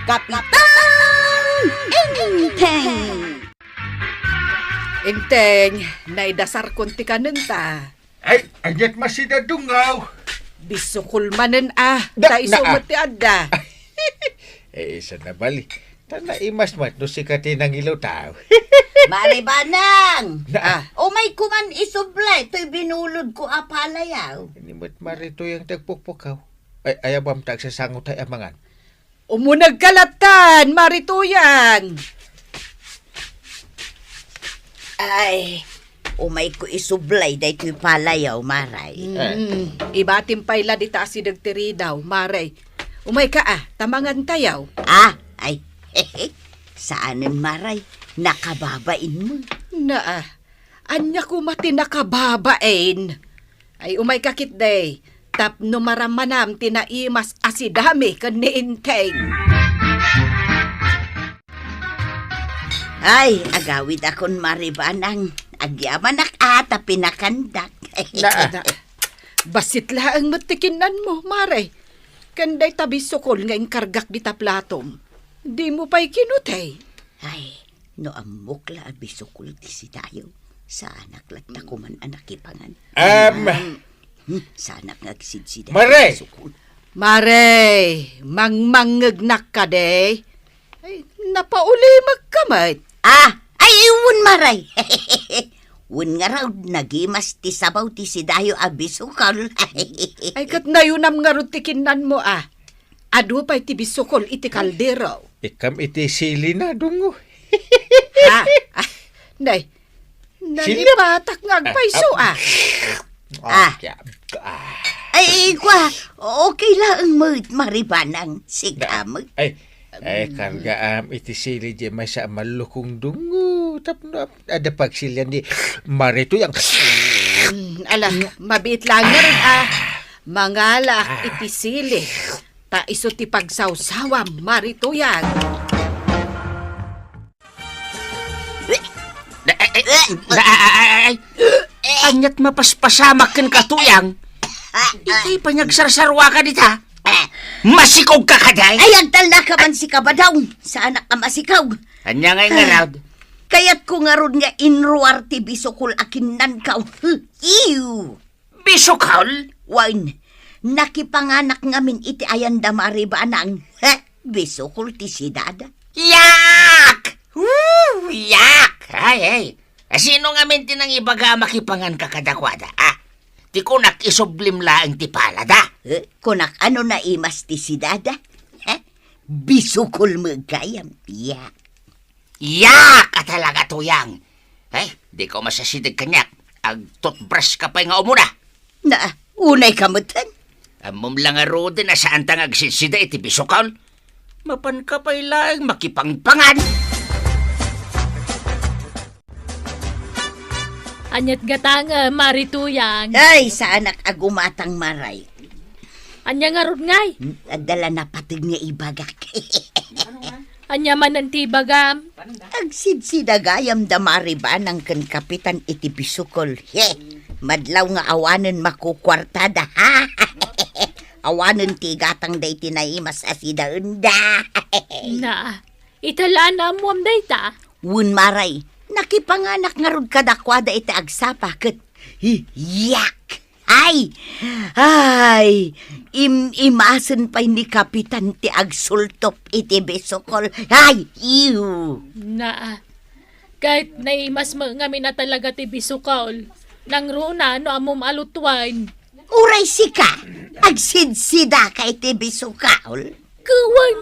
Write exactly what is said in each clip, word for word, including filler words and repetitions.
Kapitan Enteng! Enteng, naidasarkon ti kanenta. Ay, aniat masida dungaw. Bisukol manen a, Da-, ta isu naa. Met ti adda. Eh, isa na bali. Ta naimas met no sika ti nangilutaw. Mari Banang! Na- Ah. Umay kuman isublay toy binulod ko a palayaw. Ni met Mari Tuyang ti agpukpukaw. Ay, ayabam ta agsasango tay amangan. Umuneg ka lattan, Mari Tuyang! Ay, umay ko isublay daytoy palayaw, Maray. Mm, ibatim pay la dita asideg ti ridaw, Maray. Umay ka, ah, ta mangan tayaw. Ah, ay, saanen, Maray. Nakababain mo. Naa, ania koma ti nakababain? Ay, umay ka ketdi, tapno maramanam ti naimas a sidami ken ni Enteng. Ay, agawidakon, Mari Banang. Agyamanak a ta pinakandak. Na, bassit laeng met ti kinnanmo, Mare. Ken dayta bisukol nga inkargak dita platom. Dimo pay kinutay. Ay, no ammok la a bisukol ti sidayo, saanak latta koman a nakipangan. Am. Hmm, saanak nga agsidsida Mare! Ti bisukol. Mare, mangmangngegnak kadi? Ay, napaulimek ka met. Ah, ay, wen, Maray. Wen ngarud, nagimas ti sabaw ti sidayo a bisukol. Ay, ket nayunam ngarud ti kinnanmo, ah. Adu pay ti bisukol iti kaldero. Ikkam iti sili na, dungo. Ha? Ah, nay, sili? Nalipatak nga agpayso, ah, ah. Ah. Ah, kaya, ah. Ay, kwa, okay laeng met, Mari Banang. Sika met. Ay, ay, kargaam iti sili di maysa a mallukong dungo. Tapno, adda pagsilian di Mari Tuyang. Mm, ala, mabiit laeng ngarud, ah. Mangalaak iti sili. Ta isu ti pagsawsawam, Mari Tuyang. Ay, ay, ay, ay, ay, ay. Aniat mapaspasamak kenka, Tuyang? Iti pay nga agsarsaruaka dita? Masikog ka kadi? Ay, agtalnaka man sika, Badong. Saanak a masikog. Ania ngay ngarud? Kayatko ngarud nga inruar ti bisukol a kinnanko. Ew! Bisukol? Wen, nakipanganak ngamin iti ayan da Mari Banang. He, bisukol ti sidada. Yak! Woo! Yak! Ay, ay. Asino ngamin ti nangibaga a makipanganka kadakuada, ah? Ti kunak, isublim laeng ti palada. Eh, kunak, ano naimas ti sidada? He? Bisukol met gayam. Yak! Yak a talaga, Tuyang! Ay, dika masasideg kaniak. Agtutbras ka pay nga umuna. Na, unay ka metten. Ammom la ngaruden a saanta nga agsidsida iti bisukol. Mapanka pay laeng makipangpangan. Aniat gatangem, Mari Tuyang? Ay, saanak a gumatang, Maray. Ania ngarud ngay? Hmm, adda la napateg nga ibagak. Ania manen ti ibagam? Agsidsida gayam da Mari Banang ken Kapitan iti bisukol. He, madlaw nga awanen makukuartada, ha? Awanen ti igatangda iti naimas a sidaenda. Na, ita la a naammuam dayta? Wen, Maray, nakipanganak ngarud kadakuada iti agsapa ket, hi-, yak! Ay! Ay! Im-imasen pay ni Kapitan ti agsultop iti bisukol. Ay! Ew! Naa. Ket naimas met ngamin a talaga ti bisukol. Nangruna no ammom a lutuen. Uray sika, agsidsidaka iti bisukol? Wen.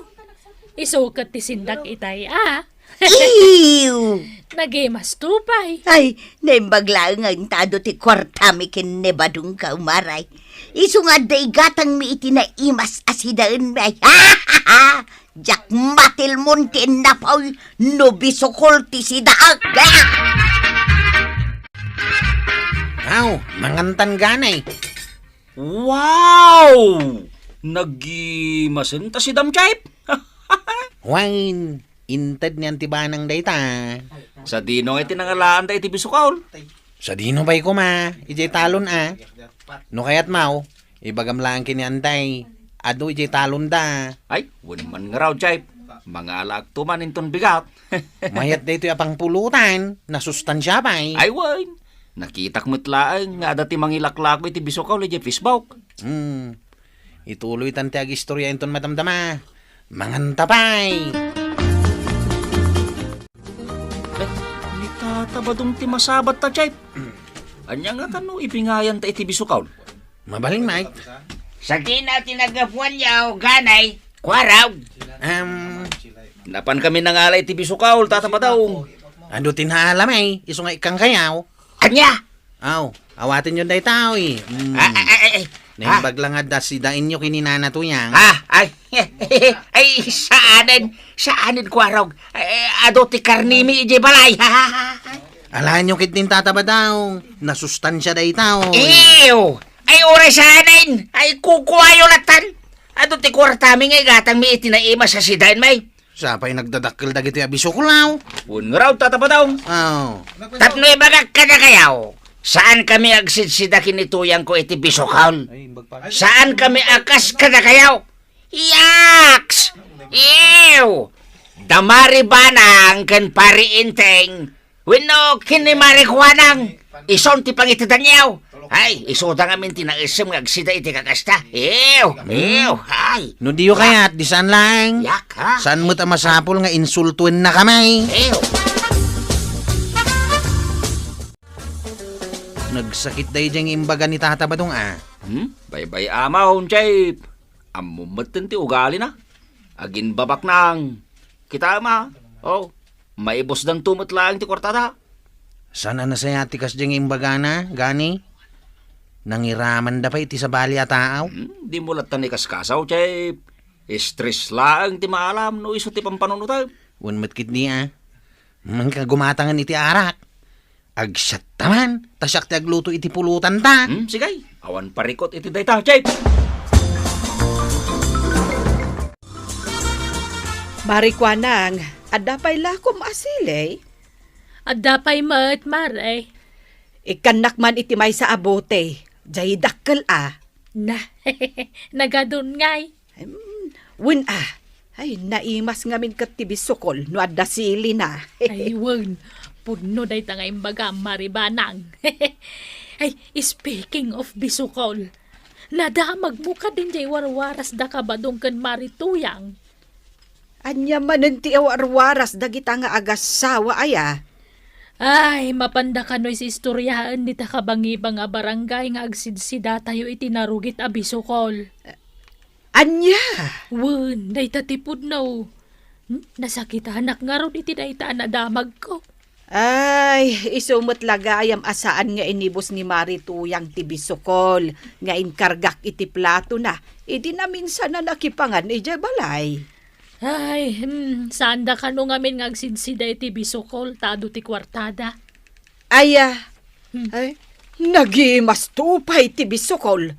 Isu ket ti sindak itay, a? Ew! Nagimasto pay. Ay, naimbag laeng nga intado ti kuartami ken ni Badongko, Maray. Isu nga adda igatangmi iti naimas a sidaenmi. Ay, diak matilmon ti innapaw no bisukol ti sidaak. Aw, mangantan ganay. Wow! Nagimasen ta sidam, Chief? Wen, inted ni Auntie Banang dayta. Sadino ngay ti nangalaanda iti bisukol? Sadino pay koma, idiay talon a. No kayatmo, ibagam laeng ken ni Antay. Adu idiay talon da. Ay, wen man ngarud, Chief. Mangalaakto man inton bigat. Mayat daytoy a pangpulutan, nasustansia pay. Ay, wen. Nakitak met laeng nga adda ti mangilaklako iti Bisukol idiay Facebook. Hmm. Ituloytan ti agistorya inton madamdama. Manganta pay. Eh, ni Tata Badong ti masabat ta, Chef. Ania nga kano ibingayan ta iti Bisukol? Mabalin, Mike. Sakina ti naggapuan yaw, ganay, kuaraw. Em, Napan kami nangala iti Bisukol, Tata Badong. Adu ti naalam, eh. Isu nga ikkan kayaw. Ania? Aw, awaten yon dayta, eh. Mm. Ah, ah, ah, ah, ah. Naimbag la nga adda sidaenyo ken ni Nana Tuyang. Ah, ay, ay, saanen, saanen, kuaraw. Eh, adu ti karnimi idiay balay. Alaenyo ketdin, Tata Badong. Nasustansia dayta, eh. Ew! Ay, uray saanen! Ay, kukuayo latan! Adu ti kuartami nga igatangmi iti naimas a sidaen, may. Sa pay nagdadakkel dagitoy a Bisukol, aw? Wen ngarud, Tata Badong. Aw. Tapno ibagak kadakayaw, saan kami agsidsida ken ni Tuyangko iti Bisukol. Saan kami a kas kadakayaw. Yaks! Ew! Da Mari Banang ken Pari Enteng, wenno ken ni Mari Kuanang, ison ti pangitedanyo? Ay, isuda ngamin ti naisem nga agsida iti kakasta. Ew, ew, ay. No diyo kayat, di saan laeng. Yak, ha? Saan met a masapul nga insultuenna kami? Ew. Nagsakit daydiay nga imbaga ni Tata Badong, a. Hmm? Baybay-am, Chef. Ammom metten ti ugalina. Aginbabaknang. Kitaem, a. Oh, maibusdanto met laeng ti kuartada. Saan a nasayaat ti kasdiay nga imbagana, gani? Nangiramanda pay iti sabali a taaw? Hmm, dimo latta ni kaskasaw, Chef. Stress laeng ti maalam no isu ti pampanunotem. Wen met ketdi, a. Mangkagumatangen iti arak. Agsiatta man, ta siak ti agluto iti pulotanta. Hmm, sige. Awan parikut iti dayta, Chef. Mari Kuanang, adda pay lakom a sili? Adda pay met, Mare. Ikkannak man iti maysa a bote, jay dakkel a. Na, nagadun ngay. Em, wen a. Ay, naimas ngamin ket ti Bisukol no adda silina. Ay, wen. Pudno dayta nga imbagam, Mari Banang. Ay, speaking of Bisukol, nadamagmo kadin jay warwaras da Kabadong ken Mari Tuyang. Ania manen ti warwaras dagita nga agassawa aya? Ay, mapanda kano isistoriaen dita kabangibang a barangay nga agsidsidatayo iti narugit a Bisukol. Ania? Wen, dayta ti pudno. Hmm, nasakitanak ngarud iti dayta a nadamagko. Ay, isu met la gayam a saan nga inibus ni Mari Tuyang ti Bisukol nga inkargak iti platona idi naminsan a nakipangan idiay balay. Ay, hmm, saanda kano ngamin nga agsidsida iti Bisukol ta adu ti kuartada. Aya, hmm. Ay, nagimasto pay ti Bisukol.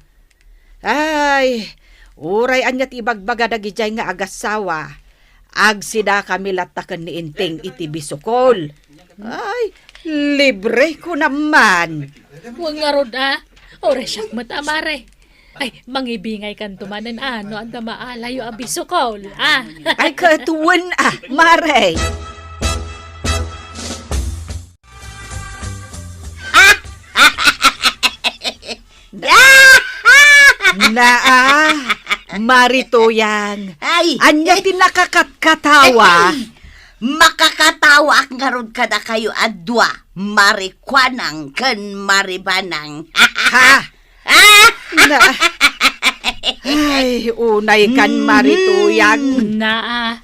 Ay, uray ania ti ibagbaga dagidiay nga agassawa, agsidakami latta ken ni Enteng iti Bisukol. Ay, libre ko naman. Wen ngarud a, uray siak met a, Mare. Ay, mangibingaykanto manen a, no adda maalayo a Bisukol, a. Ay, ket wen a, Mare. Naa, Mari Tuyang. Ay. Ania ti nakakatkatawa? Ay, makakatawaak ngarud kadakayo a dua, Mari Kuanang ken Mari Banang. Ha? Ah! Na, ay, unay kan, mm, Mari Tuyang. Naa.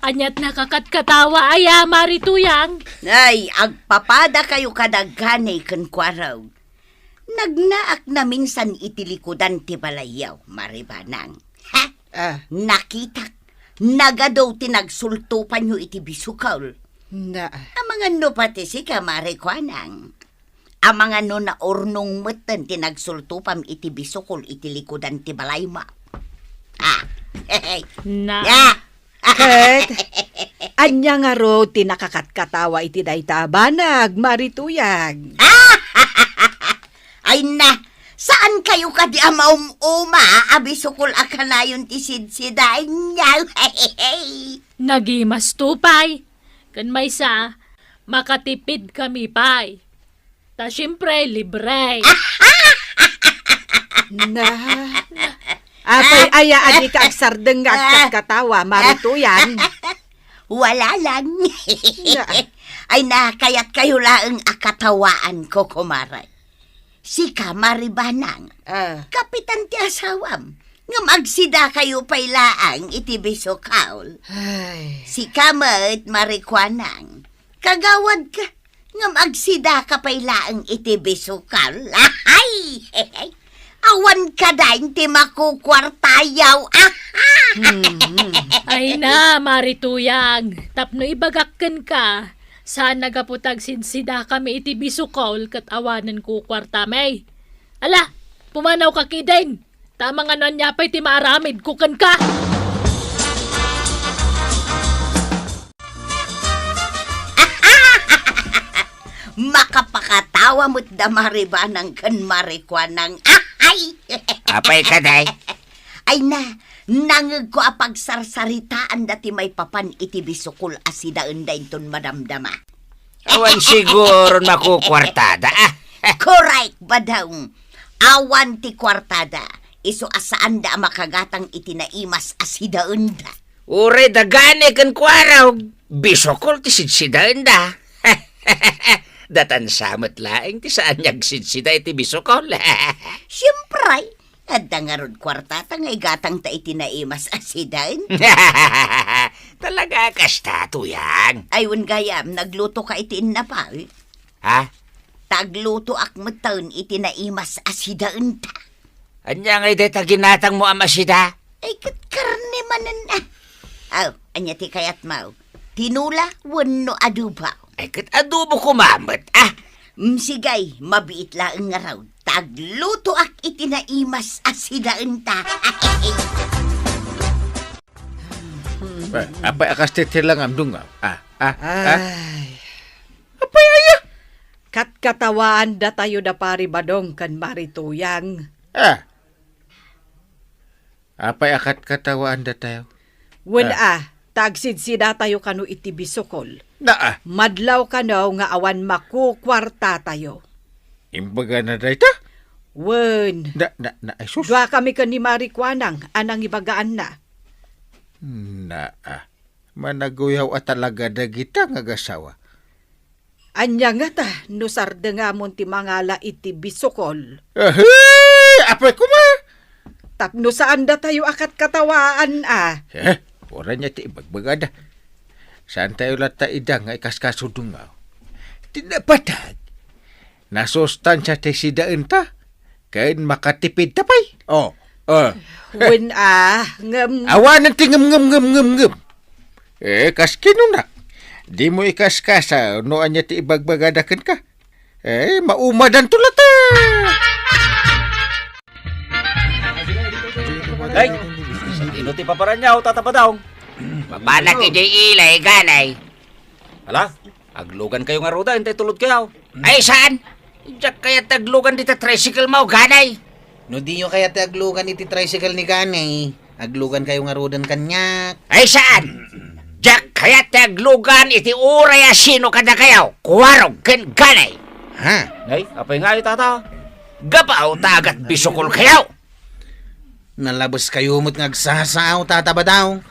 Aniat nakakatkatawa aya, Mari Tuyang? Ay, agpapadakayo kada gani ken kuarog. Nagnaak naminsan iti likudan ti balayyo, Mari Banang. Ha? Ah. Nakitak. Nagadu ti nagsultopanyo iti Bisukol. Na. Amangan no pati sika, Mari Kuanang. Amangan no naurnong metten ti nagsultopam iti Bisukol iti likudan ti balaymo. Ah. Na. Ah. Ket, ania ngarud ti nakakatkatawa iti dayta a banag, Mari Tuyang? Ay na, saan kayo kadi a maum-uma a Bisukol a kanayon ti sidsidaenyo? Nagimasto pay. Ken maysa, makatipid kami pay. Ta siempre, libre. Na. Apay aya a dika agsardeng nga agkatkatawa, Mari Tuyang? Wala lang. Na. Ay, nakayat kayo laeng a katawaan ko, kumare. Sika, Mari Banang. Ah. Kapitan ti asawam. Ngem agsida kayo pay laeng iti bisukol. Ay. Sika met, Mari Kuanang. Kagawad ka. Ngem agsida ka pay laeng iti bisukol. Ay! Awan ka dain ti makukuartayaw. Hmm. Ay na, Mari Tuyang. Tapno ibagak kenka, saan a gapu ta agsidsida kami iti bisukol ket awanen kukuartami. Ala, pumanaw ka kidin. Ta mangano ania pay ti maaramid ko kenka? Makapakatawa met da Mari Banang ken Mari Kuanang. Ay! Apay ka, day? Ay na, nangegko a pagsarsaritaanda ti maipapan iti bisukol a sidaenda inton madamdama. Awan siguron makukuartada, ah. Correct, Badong. Awan ti kuartada. Isu a saanda a makagatang iti naimas a sidaenda. Uray dagani ken kuarog, bisukol ti sidsidaenda. Datan sa met laeng ti saan nga agsidsida iti bisukol. Siempre, adda ngarud kuartata nga igatangta iti naimas a sidaen. Talaga kasta, Tuyang? Ay, wen gayam, nagluto ka iti innapal? Ha? Ta aglutoak metten iti naimas a sidaenta. Ania ngay dayta ginatangmo a masida? Ay, ket karne manen, ah. Aw, ania ti kayatmo? Tinola wenno adobo? Ay, ket adobo koma met, ah. Mm, sige, mabiit laeng ngarud. Ta aglutoak iti naimas a sidaenta. Eh, apay a kas ti langam, Dungaw? Ah, ah, ah? Ay. Apay aya? Katkatawaandatayo da Pari Badong ken Mari Tuyang. Ah. Apay a katkatawaandatayo? Wen, ah, ta agsidsidatayo kano iti bisukol. Naa. Madlaw kano nga awan makukuartatayo. Imbagana dayta? Wen. Na, na, na, ay sus. Dua kami ken ni Mari Kuanang a nangibagaanna. Naa. Managuyaw a talaga dagita nga agasawa. Ania ngata no sardengamon ti mangala iti bisukol? Ahe! Apay koma? Tapno saandatayo a katkatawaan a. Eh, uray nia ti ibagbagada. Saantayo latta ida nga ikaskaso, Dungaw. Ti napatag, nasustansia ti sidaenta, ken makatipidta pay. Oh, ah. Wen a, ngem. Awanen ti ngem, ngem, ngem, ngem, ngem. Eh, kas kinunak, dimo ikaskasa no ania ti ibagbagada kenka. Eh, maumadanto latta. Ay, sino ti paparanyaw, Tata Badong? Mapanak idiay ilay, ganay. Ala, aglugan kayo ngaruden, tay tulod kayo. Ay, saan? Diak kayat ti aglugan dita tricycle mo, ganay. No diyo kayat ti aglugan iti tricycle ni ganay, aglugan kayo ngaruden kaniak. Ay, saan? Diak kayat ti aglugan iti uray a sino kadakayo, kuarog ken ganay. Ha? Ay, apay nga, tata? Gapu ta agat bisukol kayo. Nalabes kayo met nga agsasao, Tata Badong.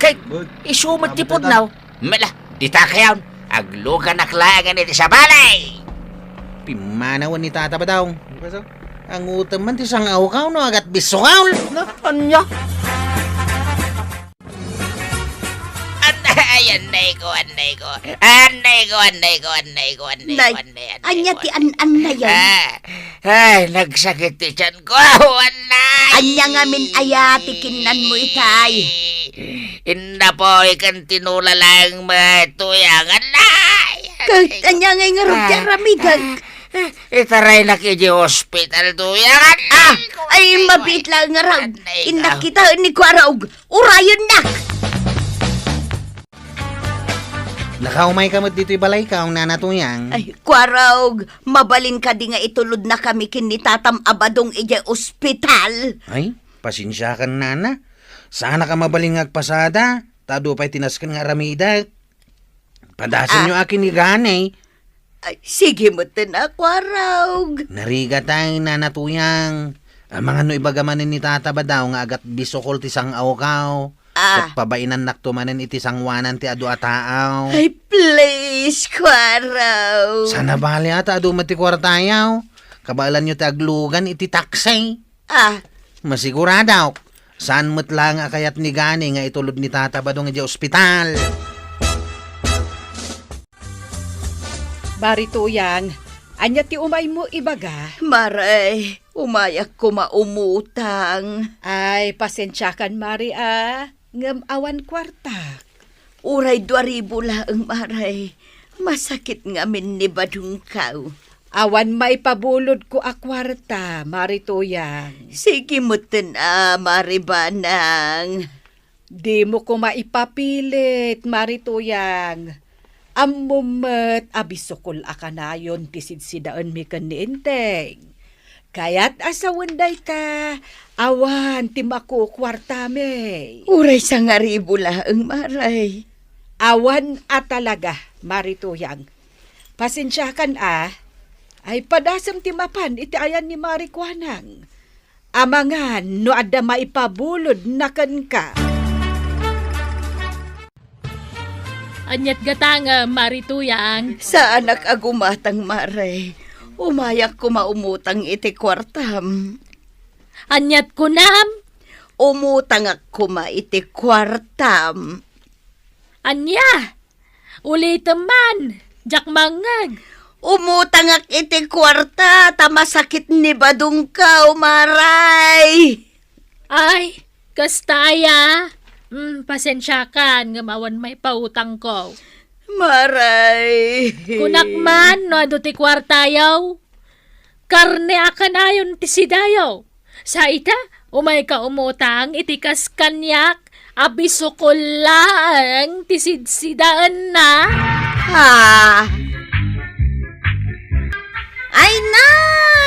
Kay, isu met ti pudno. Mala, dita kayon. Agluganak laengen iti sabali. Pimmanawen ni Tata Badong. Angutem man ti sang-awkaw no agat bisukol. Ania? Annay, annay ko, annay ko. Annay ko, annay ko, annay ko, annay ko, annay ko, annay ko. Ania ti an-annayan? Ah, ay, nagsakit ti tiyan ko. Annay! Ania ngamin aya ti kinnanmo itay? Innapoy ken tinula laeng met, Tuyang, annay! Ket ania ngay ngarud ti aramidek? Itaraynak idiay ospital, Tuyang, annay! Ah, ay, mabiit laeng ngarud. Innak kitaen ni Kuarog. Urayennak! Nakaumayka met ditoy balayko, Nana Tuyang. Ay, Kuarog, mabalin kadi nga itulodnakami ken ni Tatam a Badong idiay ospital? Ay, pasensiakan, Nana. Saanak a mabalin nga agpasada. Ta adu pay ti nasken nga aramidek. Padasenyo Ah. a ken ni Gani. Ay, sige metten a kuarog. Narigat ay, Nana Tuyang. Amangan no ibaga manen ni Tata Badaw nga agat bisukol ti sang-awkaw. Ah. Ket pabainannakto manen iti sangoanan ti adu a taaw. Ay, please, kuarog. Saan a bale a ta adu met ti kuartayaw. Kabaelanyo ti aglugan iti taksi. Ah. Masiguradok, saan met laeng a kayat ni Gani nga itulod ni Tata Badong idiay ospital. Mari Tuyang, ania ti umaymo ibaga? Mare, umayak koma umutang. Ay, pasensiakan, Mari, a. Ngem awan kuartak. Uray dua ribu laeng, Mare. Masakit ngamin ni badongkaw. Awan maipabulodko a kuarta, Mari Tuyang. Sige metten a, Mari Banang. Dimo koma ipapilit, Mari Tuyang. Ammom met a bisukol a kanayon ti sidsidaenmi ken ni Enteng. Kayat a sawen dayta, awan ti makukuartami. Uray sangaribu laeng, Mare. Awan a talaga, Mari Tuyang. Pasensiakan a, ay padasem ti mapan iti ayan ni Mari Kuanang. Amangan no adda maipabulodna kenka. Aniat gatangem, Mari Tuyang? Saanak a gumatang, Mare. Umayak koma umutang iti kuartam. Aniat kunam? Umutangak koma iti kuartam. Ania? Ulitem man, diak mangngeg. Umutangak iti kuarta ta masakit ni badongkaw, Maray. Ay, kasta aya. Mm, pasensiakan ngem awan maipautangko. Maray. Kunak man no adu ti kuartayo. Karne a kanayon ti sidayo. Sa ita, umayka umutang iti kas kaniak a bisukol laeng ti sidsidaenna. Ah. Ay na,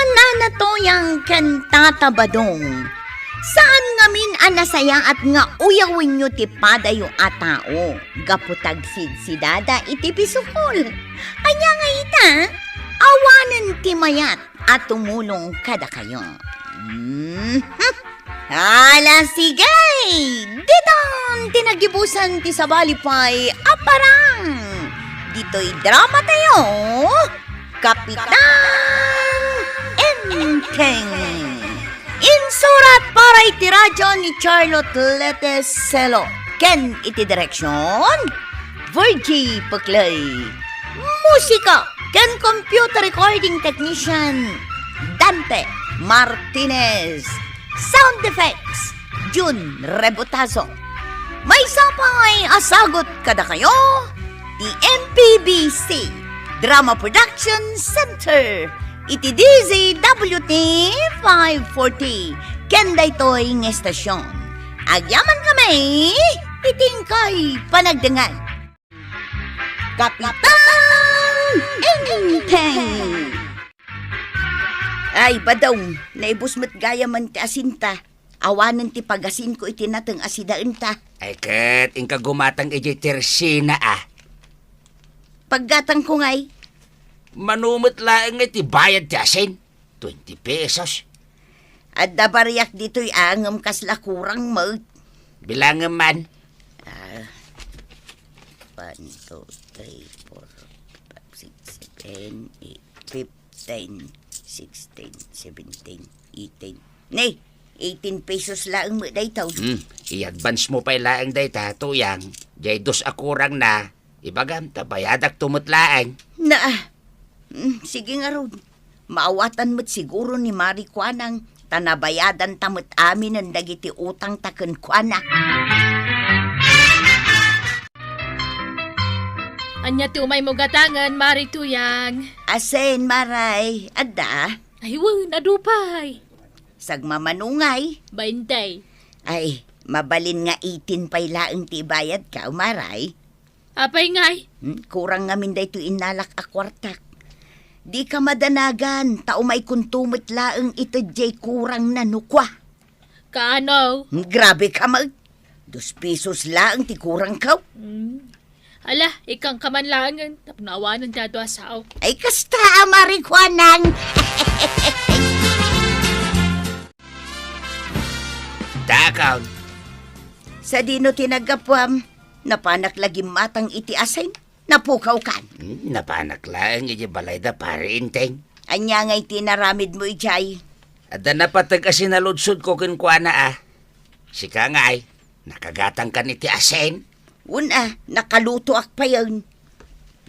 Nana Toyang ken Tata Badong. Saan ngamin a nasayaat nga uyawenyo ti padayo a tao gapu ta agsidsidada iti bisukol. Ania nga ita? Awanen ti mayat a tumulong kadakayo. Mhm. Ala, sige! Ditan ti nagibusan ti sabali pay a parang. Ditoy drama tayo, Kapitan Enteng. Insurat para iti radyo ni Charlotte Lete Celo ken iti direksyon, Virgie Peclay. Musika ken computer recording technician, Dante Martinez. Sound effects, Jun Rebotazo. Maysa pay a sagut kadakayo ti M P B C Drama Production Center iti D Z W T five forty ken daytoy nga estasyon. Agyaman kami iti inkay panagdengngeg. Kapitan Enteng! Ay, Badong, naibus met gayam ti asinta. Awanen ti pagasinko iti nateng a sidaenta. Ay, ket inka gumatang idiay tersina, a. Paggatangko ngay? Mano met laeng ngay ti bayad ti asin? Twenty pesos. Adda bariak ditoy, a, ngem kasla kurang met. Bilangem man. A, one, two, three, four, five, six, seven, eight, fifteen, sixteen, seventeen, eighteen. Ne, eighteen pesos laeng met daytoy. Hmm, i-advance mo pay laeng dayta, Tuyang. Diay dos a kurangna, ibagam ta bayadakto met laeng. Na, mm, sige ngarud. Maawatan met siguro ni Mari Kuanang ta nabayadanta met aminen dagiti utangta kenkuana. Ania ti umaymo gatangen, Mari Tuyang? Asin, Maray. Adda? Ay, wen, adu pay. Sagmamano ngay? Bainte. Ay, mabalin nga eighteen pay laeng ti ibayadka, Maray. Apay ngay? Hmm, kurang ngamin daytoy innalak a kuartak. Dika madanagan, ta umaykonto met laeng iti diay kurangna no kua. Kaano? Hmm, grabe ka met. Dos pesos laeng ti kurangko. Hmm. Ala, ikkanka man laengen, tapno awanen ti adu a sao. Ay, kasta a, Mari Kuanang. Dakon. Sadino ti naggapuam? Napanak la gimmatang iti asin? Napukawkan? Hmm, napanak laeng iti balay da Pari Enteng. Ania ngay ti inaramidmo idiay? Adda napateg a sinaludsodko kenkuana a. Sika ngay, nakagatangkan iti asin? Wen a, nakalutoak payen.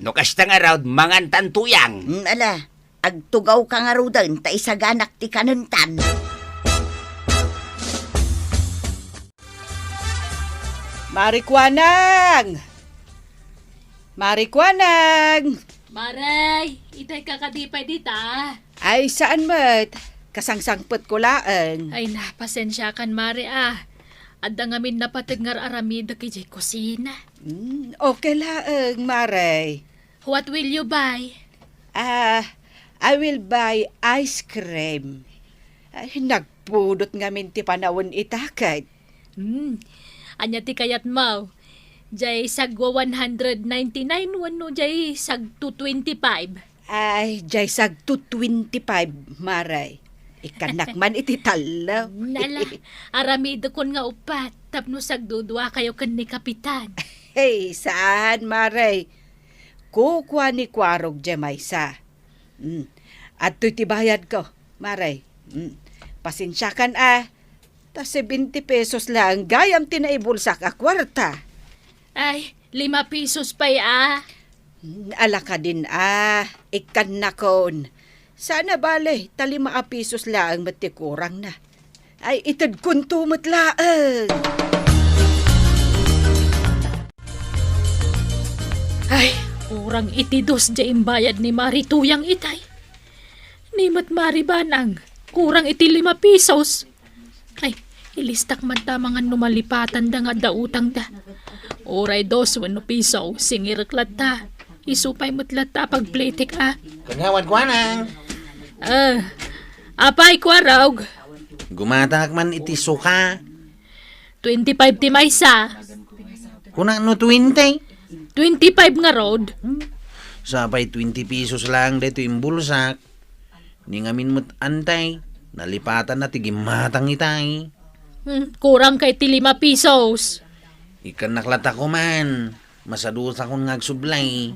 No kasta ngarud, mangantan tuyang. Hmm, ala, agtugawka ngaruden ta isaganak ti kanentan. Mari Kuanang! Mari Kuanang! Maray, itay ka kadi pay dita? Ay, saan met? Kasangsangpetko laeng. Ay na, pasensiakan, Mari, a. Adda ngamin napateg nga ar-aramidek idiay kusina. Hmm, okay laeng, Mari. What will you buy? Ah, I will buy ice cream. Ay, nagpudot ngamin ti panawen ita ket. Hmm. Ania ti kayatmo? Jay sagwa one hundred ninety-nine wenno jay sagto twenty-five? Ay, jay sagto twenty-five, Mari. Ikkannak man iti tallo. Nala, aramidekon nga uppat tapno sagduduakayo ken ni Kapitan. Hey, saan, Mari? Kukua ni Kuarog jay maysa. Hmm. Adtoy ti bayadko, Mari. Hmm. Pasensiakan a. Ta seventy pesos laeng gayam ti naibulsak a kuarta. Ay, lima pesos pay a. Hmm, ala kadin a. Ikkannakon. Saan a bale, ta lima a pesos laeng met ti kurangna. Ay, itedkonto met laeng. Ay, kurang iti dos jay imbayad ni Mari Tuyang itay. Ni met Mari Banang, kurang iti lima pesos. Ay, ilistak man ta mangan no malipatanda nga adda utangda. Uray dos wenno piso, singirek latta. Isu pay met latta a pagplitek a. Kagawad Kuanang. Ah, apay, Kuarog? Gumatangak man iti suka. Twenty-five ti maysa. Kuna no twenty? Twenty-five ngarud. Sapay twenty pesos laeng daytoy imbulsak. Ni ngamin met antay, nalipatanna ti gimmatang itay. Hmm, kurang kay ti lima pesos. Ikkannak latta koman, masadusakon nga agsublay.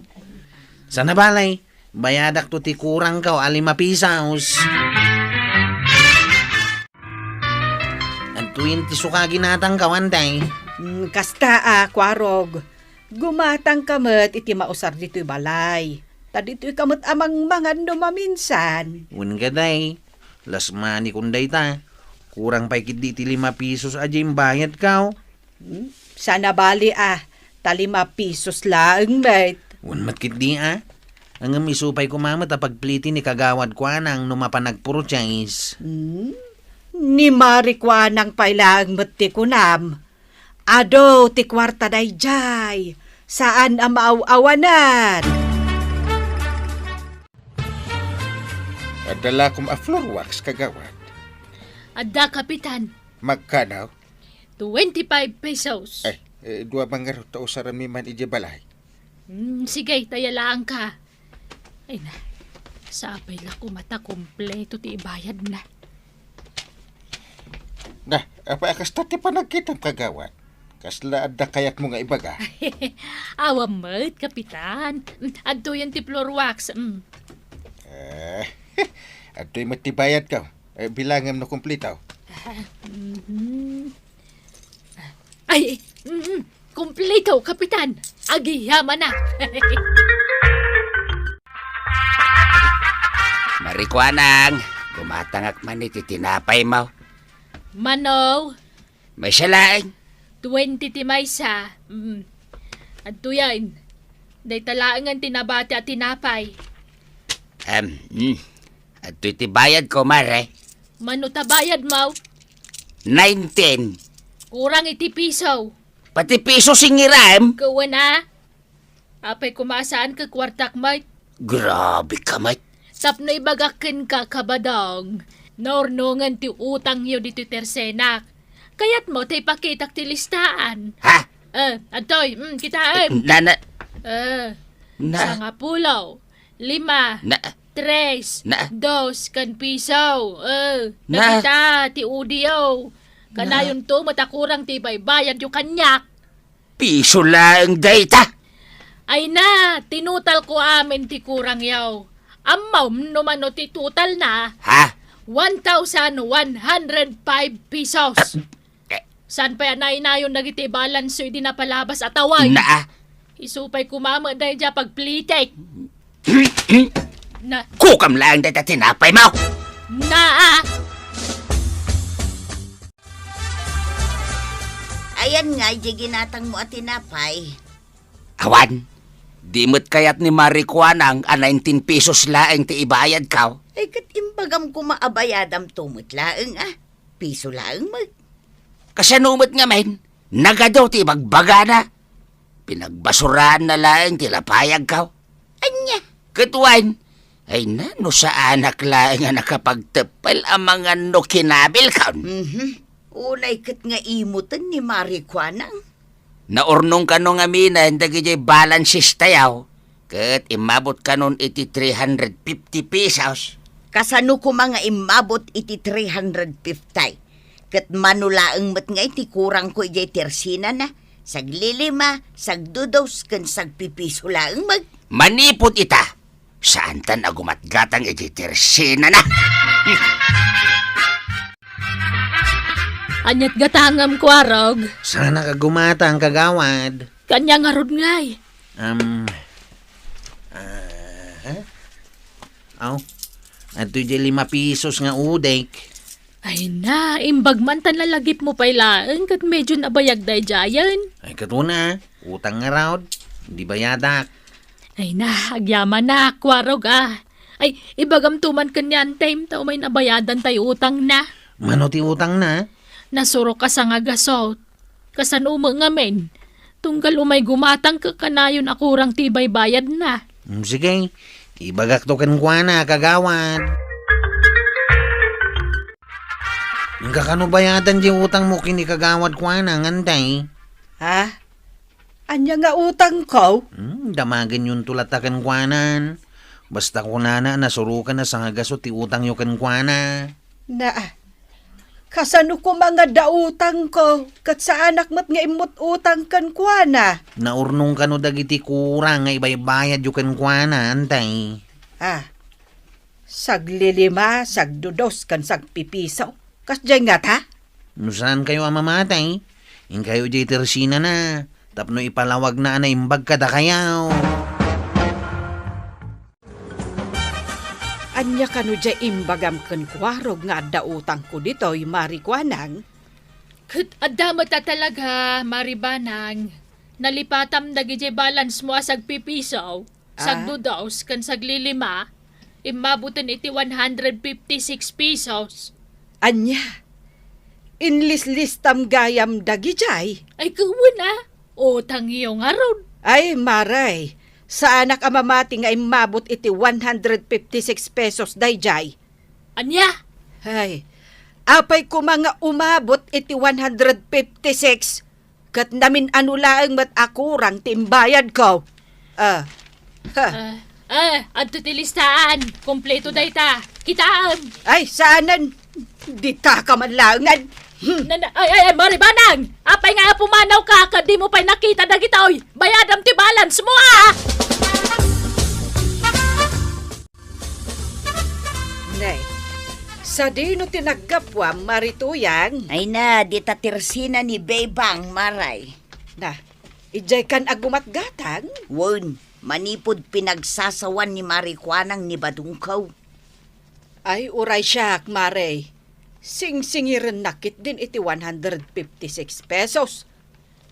Saan a bale, bayadakto ti kurangko a lima pesos. Adtoyen ti suka ginatangko, antay. Hmm, kasta a, Kuarog. Gumatangka met iti mausar ditoy balay. Ta ditoyka met a mangmangan no maminsan. Wen kadi, last money kon dayta. Kurang pay ketdi ti lima pesos a diay imbayadko. Hmm? Saan a bale a, ta lima pesos laeng met. Wen met ketdi a. Ngem isu pay koma met a pagplete ni Kagawad Kuanang no mapan agpurchase. Hmm? Ni Mari Kuanang pay laeng met ti kunam. Adu ti kuarta daydiay, saan a maaw-awanan. Adda lakom a floor wax, kagawad. Adda, Kapitan. Magkano? Twenty-five pesos. Ay, eh, dua man ngarud ta usarmi man idiay balay. Hmm, sige, tayalaangka. Ay na, sapay la koma ta kompleto ti ibayadna. Na, apay a kasta ti panagkitam, kagawad? Kasla adda kayatmo nga ibaga? Awan met, Kapitan. Mm, adtoyen ti floor wax. Mm. Eh, adtoy met ti bayadko. Eh, bilangem no kompleto. Ah, mhm. Ay, mm, kumpleto, Kapitan. Agyaman a. Mari Kuanang, gumatangak man iti tinapaymo. Mano? Maysa laeng. Twenty ti maysa. Mm. Adtoyen. Dayta laengen ti nabati a tinapay. Em, mm. Adtoy ti bayadko, Mare. Mano ta bayadmo? Nineteen. Kurang iti piso. Pati piso singiram? Kawan a. Apay koma a saanka kuartak met? Grabe ka met. Tapno ibagak kenka, Kabadong, naurnongen ti utangyo ditoy tersenak. Kayatmo ti ipakitak ti listaan? Ha? Eh, adtoy, mm, kitaem. Na, na, Eh, na, sangapulo, lima, na, tres, na, dos, ken piso. Eh, na, dagita ti udio. Na, kanayonto met a kurang ti ibaybayadyo kaniak. Piso laeng dayta. Ay na, tinutal ko amin ti kurangyo. Ammom no mano ti total na? Ha? One thousand one hundred five pesos. Eh. Saan pay a nainayon dagiti balance idi napalabas a tawag? Naa. Isu pay kumama daydiay pagplitek. Na. Kukam laeng dayta tinapay mo. Naa. Ayan nga, di ginatang mo a tinapay. Awan, di met kayat ni Mari Kuanang a nineteen pesos laeng ti ibayad ko. Ay, ket imbagam koma a bayadam to met laeng, ah. Piso laeng met. Kasano met ngamin? Nagadu ti ibagbagana. Pinagbasuraanna laeng ti lapayag ko. Ania? Ket wen, ay na, no saanak laeng a nakapagteppel a mangan no kinabil kon. Mhm. Unay ket nga imuton ni Mari Kuanang. Naurnong kano ngamin dagiti balances tayo, ket immabot kanon iti three hundred fifty pesos. Kasano koma nga immabot iti three hundred fifty? Ket mano laeng met nga iti kurangko idiay tersenana, saglilima, sagdudos, ken sagpipiso laeng met. Manipud ita, saantan a gumatgatang iti tersenana. Aniat gatangem, Kuarog? Saanak a gumatang, kagawad. Kaniak ngarud ngay. Um, ah, ha? Aw, adtoy diay lima pesos nga udek. Ay na, imbag man ta nalagipmo pay laeng ket medyo nabayag daydiayen. Ay, ket una, utang ngarud, di bayadak. Ay na, agyamanak, Kuarog, ah. Ay, ibagamto man ken ni Antay ta umay nabayadan tay utangna. Mano ti utangna? Nasurok a sangagasut. Kasano met ngamin? Tunggal umay gumatang ket kanayon a kurang ti ibaybayadna. Mm, sige, ibagakto kenkuana, kagawad. Inka kano bayadan diay utangmo ken ni kagawad kuana, Antay. Ha? Ania nga utangko? Hmm, damagenyonto latta kenkuanan. Basta kunana a nasurokan a sangagasut ti utangyo kenkuana. Na, kasano koma nga adda utangko, ket saanak met nga immut-utang kenkuana? Naurnong kano dagiti kurang nga ibaybayadyo kenkuana, Antay. Ah, saglilima, sagdudos, ken sagpipiso. Kasdiay ngata? No saankayo a mamatay, inkayo diay tersenana, tapno ipalawagna a naimbag kadakayo. Ania kano diay imbagam ken Kuarog nga adda utangko ditoy, Mari Kuanang? Ket adda met a talaga, Mari Banang. Nalipatam dagidiay balancemo a sagpipiso, ah, sagdudos, ken saglilima, immaboten iti one hundred fifty-six pesos. Ania? Inlislistam gayam dagidiay? Ay, ket wen a, utangyo ngarud. Ay, Mari, saanak a mamati nga immabot iti one hundred fifty-six pesos daydiay. Ania? Ay, apay koma nga umabot iti one hundred fifty-six? Ket namin-ano laeng met a kurang ti imbayadko. Ah. Ha. Ah, ah, adto ti listaan. Kompleto dayta. Kitaem. Ay, saanen. Ditaka man laengen. Hmm. Na, na, ay, ay, ay, Mari Banang! Apay nga pumanawka, ket dimo pay nakita dagitoy? Bayadam ti balancemo, ah! Ne, sadino ti naggapuam, Mari Tuyang? Ay na, dita tersena ni Bebang, Mari. Na, idiay kan a gumatgatang? Wen, manipud pinagsasawan ni Mari Kuanang ni badongko. Ay, uray siak, Mari. Singsingirennak ketdin iti one hundred fifty-six pesos.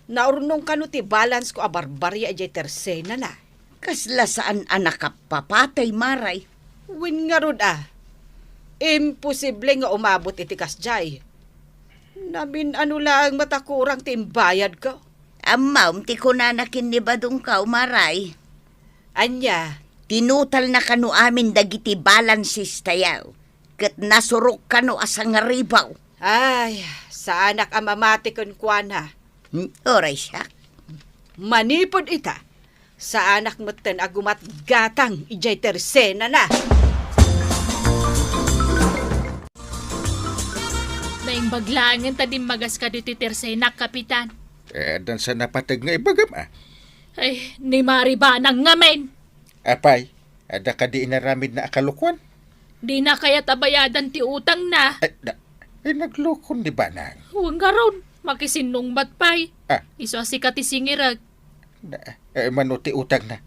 Naurnong kano ti balanceko a barbarya idiay tersenana. Kasla saan a nakapapatay, Mari? Wen ngarud a. Imposible nga umabot iti kasdiay. Namin-ano laeng met a kurang ti imbayadko. Ammom ti kunana ken ni badongko, Mari. Ania? Tinutalna kano amin dagiti balances tayo. Ket nasurok kano a sangaribaw. Ay, Saanak a mamati kenkuana. Hmm, uray siak. Manipud ita, saanak metten a gumatgatang idiay tersenana. Naimbag laengen ta dimmagas kaditoy tersenak, Kapitan. Eh, addan sa napateg nga ibagam, ah. Ay, ni Mari Banang ngamin. Apay, adda kadi inaramidna a kalokuan? Dina kayat a bayadan ti utangna. Ay, da, ay, naglokon ni Banang. Wen ngarud, makisinnungbat pay. Ah. Isu a sika ti singirek. Da, eh, mano ti utangna?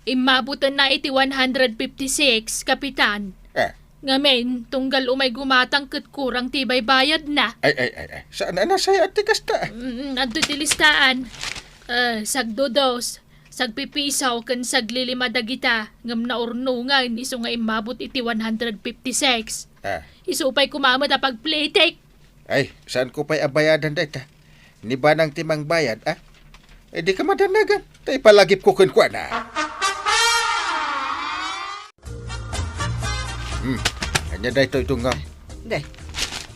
Immabutenna iti one hundred fifty-six, Kapitan. Ah. Ngamin, tunggal umay gumatang ket kurang ti baybayadna. Ay, ay, ay, ay. Saan a nasayaat ti kasta? Mm, adto ti listaan. Eh, sagdudos, sagpipiso ken saglilima dagita, ngem naurnongan isu nga immabut iti one hundred fifty-six. Ah. Isu pay koma met a pagplitik. Ay, saan ko pay a bayadan dayta? Ni Banang ti mangbayad, ah? Eh, di ka madannagan. Ta ipalagipko kenkuana. Hmm. Ania daytoy, Dungngam? De,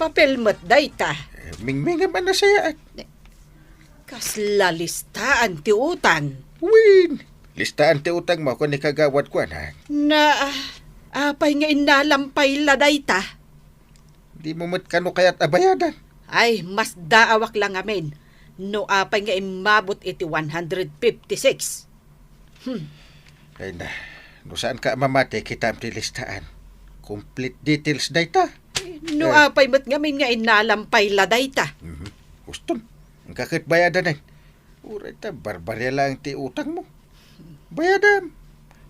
papel met dayta. Eh, mingmingem a nasayaat. Kasla listaan ti utang. Wen, listaan ti utangmo ken ni Kagawad kuana. Na, ah, apay nga innalam pay la dayta? Dimo met kano kayat a bayadan? Ay, masdaawak la ngamin no apay nga immabut iti one hundred fifty-six. Hmm. Ay na, no saanka a mamati, kitaem ti listaan. Complete details dayta. No Eh. apay met ngamin nga innalam pay la dayta. Mhm. Huston, inka ket bayadanen. Uray ta barbaria laeng ti utangmo. Bayadam.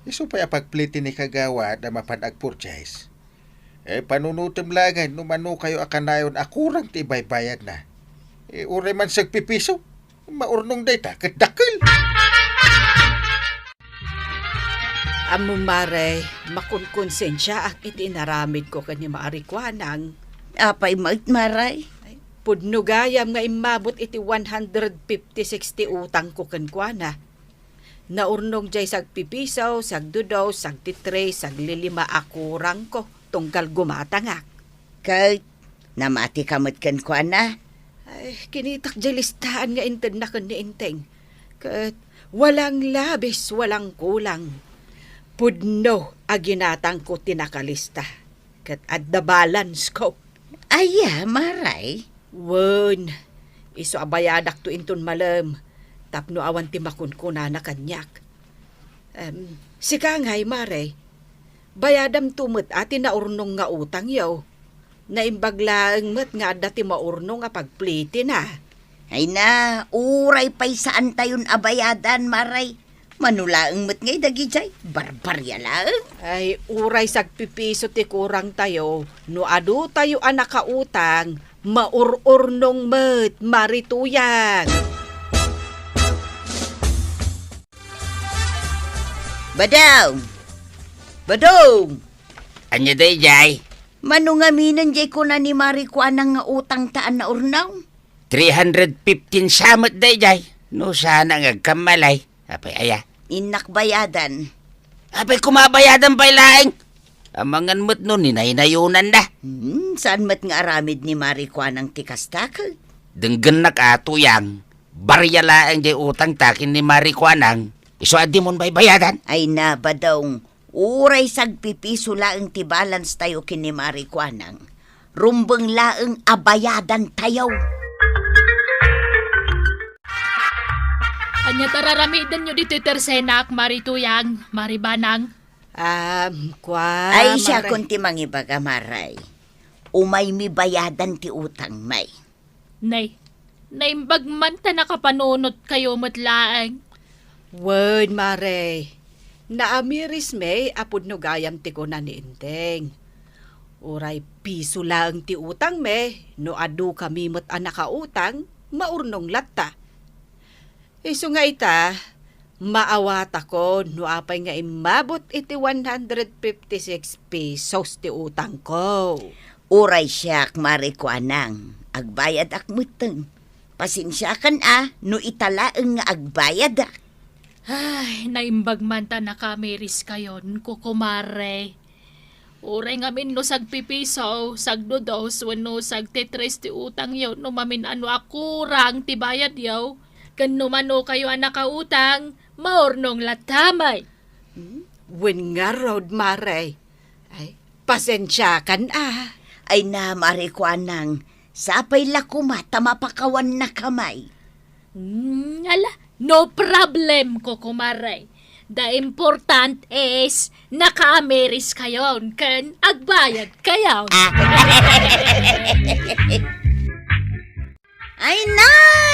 Isu pay a pagpliti ni Kagawad a mapan agpurchase. Eh, panunotem laengen no mano kayo a kanayon a kurang ti ibaybayadna. Eh, uray man sagpipiso, maurnong dayta ket dakkel. Ammom, Mare, makunkonsensiaak iti inaramidko ken ni Mari Kuanang. Apay met, Mare? Ay, pudno gayam nga immabut iti one hundred fifty-six ti utangko kenkuana. Naurnong jay sagpipiso, sagdudo, sagtitre, saglilima a kurangko tunggal gumatangak. Ket namatika met kenkuana? Ay, kinitak jay listaan nga intedna ken ni Enteng. Ket walang labis, walang kulang. Pudno a ginatangko ti nakalista. Ket adda balance ko. Aya, Mare? Wen, isu a bayadakto inton malem, tapno awan ti makunkunana kaniak. Em, sika ngay, Mare, bayadamto met a ti naurnong nga utangyo. Naimbag laeng met nga adda ti maurnong a pagplitina. Ay na, uray pay saantayon a bayadan, Mare. Mano laeng met ngay dagijay, barbaria laeng. Ay, uray sagpipiso ti kurangtayo, no adutayo a nakautang, maur-urnong met, Mari Tuyang. Badong! Badong! Ania dayjay? Mano ngaminen jay kuna ni Mari Kuanang nga utangta a naurnong? Three hundred fifteen sa met dayjay. No sana nga agkammalay. Apay aya? Innak bayadan. Apay koma bayadan pay laeng? Amangan met no ninaynayonanda. Hmm, saan met nga aramid ni Mari Kuanang ti kasta ket? Denggennak a, Tuyang. Barria laeng jay utangta ken ni Mari Kuanang. Isu a dimon baybayadan. Ay na, Badong. Uray sagpipiso laeng ti balance tayo ken ni Mari Kuanang. Rumbeng laeng a bayadan tayo. Ania ta raramidenyo ditoy tersenak, Mari Tuyang, Mari Banang? Um, kua, Ay, siya Mare. Kun ti mangibaga, Maray. Umaymi bayadan ti utangmi. Nay, naimbag man ta nakapanunotkayo met laeng. Wen, Mare. Naamirismi a pudno gayam ti kuna ni Enteng. Uray piso laeng ti utangmi, no adukami met a nakautang, maurnong latta. Isu nga ita, maawatakon no apay nga immabot iti one hundred fifty-six pesos ti utangko. Uray siak, Mari Kuanang, agbayadak metten. Pasensiakan a no ita laeng nga agbayadak. Ay, naimbag man ta nakamiriskayon, kukumare. Uray ngamin no sagpipiso, sagdudos, wenno sagtitres ti utangyo no mamin-ano a kurang ti bayadyo, ken no mano kayo a nakautang, maurnong latta met. Hmm? Wen ngarud, Mare. Ay, pasensiakan a. Ay, Mare ko, Anang, sapay la koma ta mapakawannaka met. Hmm, ala, no problem ko, kumare. The important is, nakaamiris kayon ken agbayad kayon. Ay, na,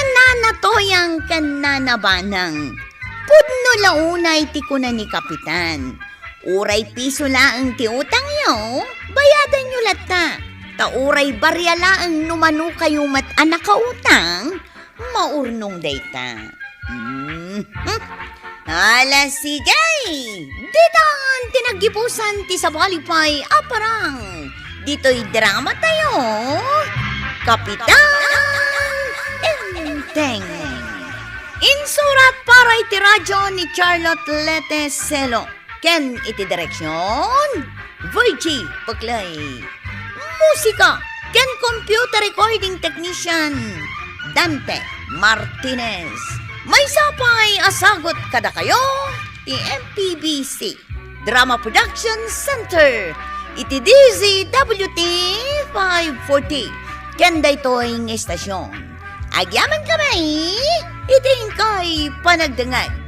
Nana Toyang ken Nana Banang. Pudno la unay ti kuna ni Kapitan. Uray piso laeng ti utangyo, bayadanyo latta. Ta uray barya laeng no mano kayo met a nakautang, maurnong dayta. Mhm. Ala, sige! Ditan ti naggibusan ti sabali pay a parang. Ditoy drama tayo, Kapitan Enteng. Insurat para iti radyo ni Charlotte Lete Celo. Ken iti direksyon, Virgie Peclay. Musika ken computer recording technician, Dante Martinez. Maysa pay a sagut kadakayo ti M P B C Drama Production Center iti D Z W T five forty. Ken daytoy nga istasyon, agyamankami iti inkay panagdengngeg.